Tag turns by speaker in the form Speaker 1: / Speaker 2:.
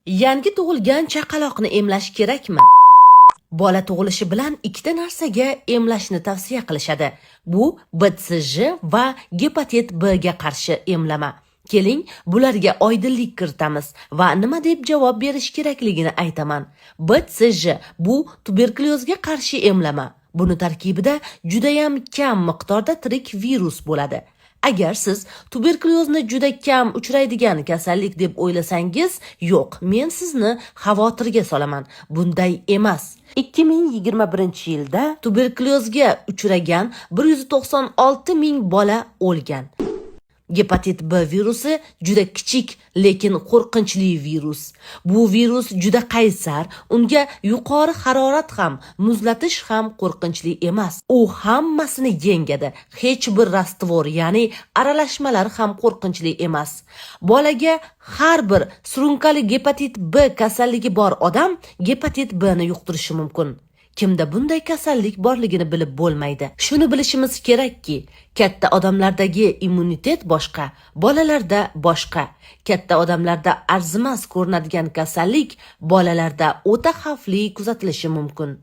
Speaker 1: Yangi tug'ilgan chaqaloqni emlash kerakmi? Bola tug'ilishi bilan ikkita narsaga emlashni tavsiya qilishadi. Bu BCG va gepatit B ga qarshi emlama. Keling, bularga oydinlik kiritamiz va nima deb javob berish kerakligini aytaman. BCG bu tuberkulyozga qarshi emlama. Buni tarkibida judayam kam miqdorda tirik virus bo'ladi. Agar siz tuberkulyozni juda kam uchraydigan kasallik deb o'ylasangiz, yo'q, men sizni xavotirga solaman. Bunday emas. 2021-yilda tuberkulyozga uchragan 196 ming bola o'lgan. Gepatit B virusi juda kichik, lekin qo'rqinchli virus. Bu virus juda qaysar, unga yuqori harorat ham, muzlatish ham qo'rqinchli emas. U hammasini yengadi. Hech bir раствор, ya'ni aralashmalar ham qo'rqinchli emas. Bolaga har bir surunkali gepatit B kasalligi bor odam gepatit B ni yuqtirishi mumkin. Kimda bunday kasallik borligini bilib bo'lmaydi. Shuni bilishimiz kerakki, katta odamlardagi immunitet boshqa, bolalarda boshqa. Katta odamlarda arzimas ko'rinadigan kasallik bolalarda o'ta xavfli kuzatilishi mumkin.